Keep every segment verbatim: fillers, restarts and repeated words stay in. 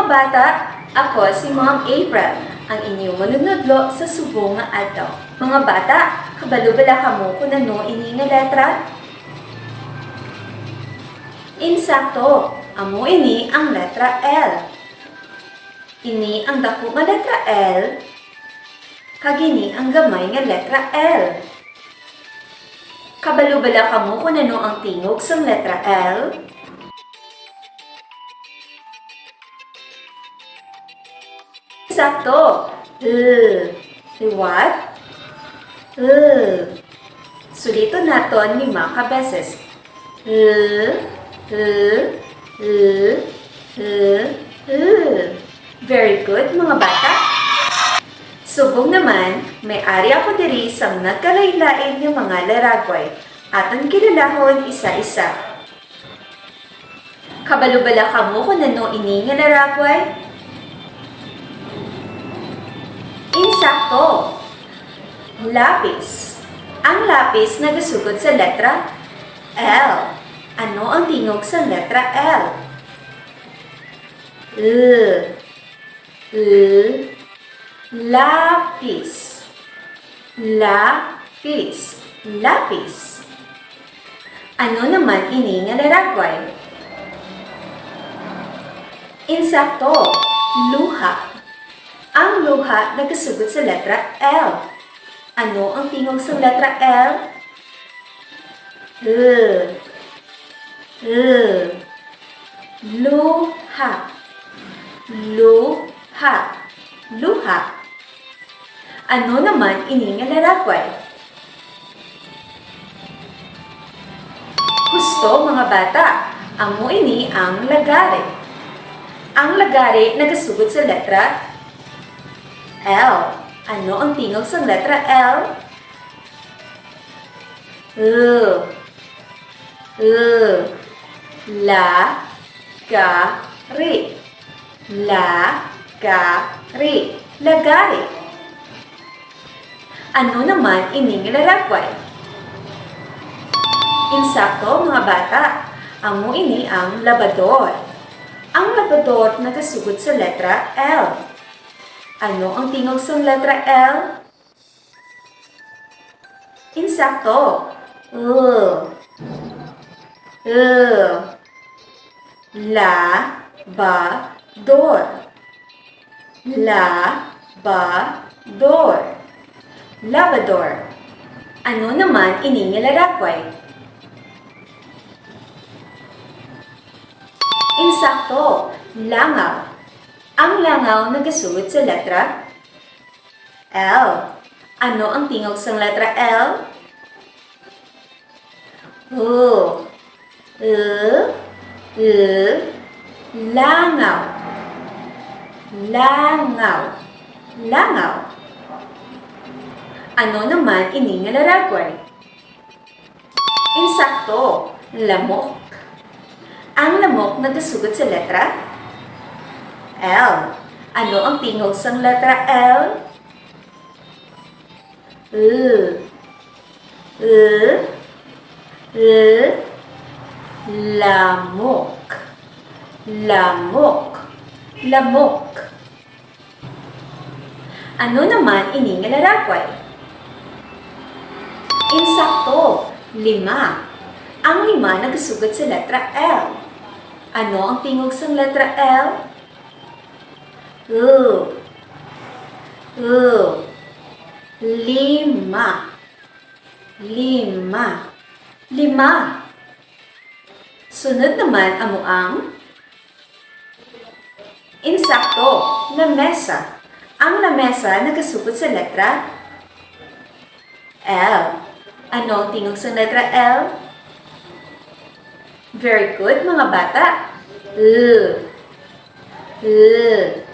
Bata, ako si Ma'am April, ang inyong manunudlo sa subong nga adlaw. Mga bata, kabalo bala kamo kung ano ini nga letra? Insakto, amo ini ang letra L. Ini ang dako nga letra L, kag ini ang gamay nga letra L. Kabalo bala kamo kung ano ang tingog sang letra L? Sakto. L. Liwat. L. Suliton naton lima ka beses. L, L, L, L, L. Very good, mga bata. Subong naman, may ari ako diri sang nagkalain-lain nga mga laragway. Aton kilalahon isa-isa. Kabalo bala kamo kung ano ini nga laragway? Insakto. Lapis. Ang lapis nagasugod sa letra L. Ano ang tingog sa letra L? L. L. Lapis. Lapis. Lapis. Ano naman ini nga laragway? Insakto. Luha. Ang luha nagasugod sa letra L. Ano ang tingog sang letra L? L. L. Luha. Luha. Luha. Ano naman ini nga laragway? Husto, mga bata, amo ini ang lagare. Ang lagare nagasugod sa letra L. Ano ang tingog sang letra L? L. L. La, ga, re. La, ga, re. Lagare. Ano naman ini nga laragway? Insakto, mga bata. Amo ini ang labador. Ang labador nagasugod sa letra L. Ano ang tingog sang letra L? Insakto. L. L. Labador. Labador. Labador. Ano naman ini nga laragway? Insakto. Langaw. Ang langaw nagasugod sa letra L. Ano ang tingog sang letra L? L. L. L. Langaw. Langaw. Langaw. Ano naman ini nga laragway? Insakto, lamok. Ang lamok nagasugod sa letra L. Ano ang tingog sang letra L? L. L. L. Lamok. Lamok. Lamok. Ano naman ini nga laragway? Insakto, lima. Ang lima nagasugod sa letra L. Ano ang tingog sang letra L? L. L. Lima. Lima. Lima. Sunod naman amo ang insakto, lamesa. Ang lamesa nagasugod sa letra L. Ano ang tingog sang letra L? Very good, mga bata. L. L.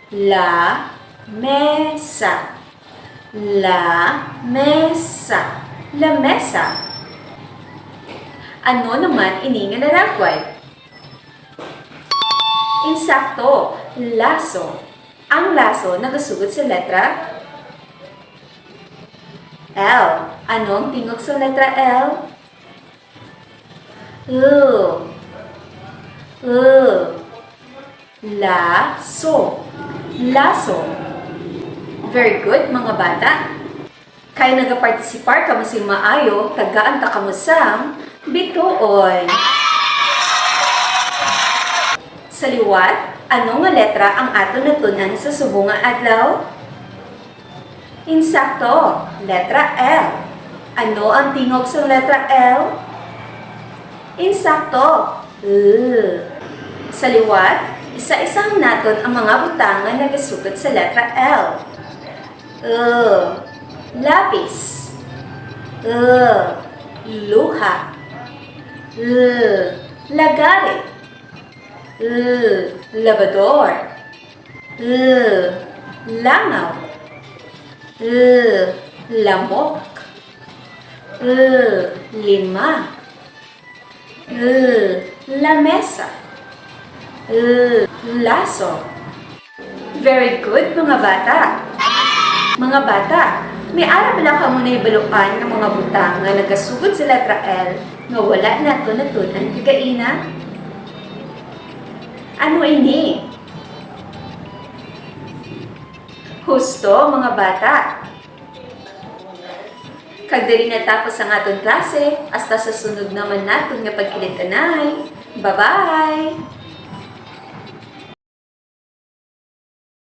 Lamesa. Lamesa. Lamesa. Ano naman ini nga laragway? Insakto, laso. Ang laso nagasugod sa letra L. Ano ang tingog sa letra L? L. L. Laso. Laso. Very good, mga bata. Kay nagapartisipar kamo sing maayo, tagaan ta kamo sang bituon. Sa liwat, ano nga letra ang aton natun-an sa subong nga adlaw? Insakto, letra L. Ano ang tingog sang letra L? Insakto, L. Sa liwat, isa-isahan naton ang mga butang nga nagasugod sa letra L. L, lapis. L, luha. L, lagari. L, labador. L, langaw. L, lamok. L, lima. L, lamesa. L, laso. Very good, mga bata. Mga bata, may ara bala kamo nahibaluan nga mga butang nga nagasugod sa letra L nga wala naton natun-an kagaina? Ano ini? Husto, mga bata. Kag diri natapos ang aton klase. Hasta sa sunod naman naton nga pagkilit-anay. Bye-bye!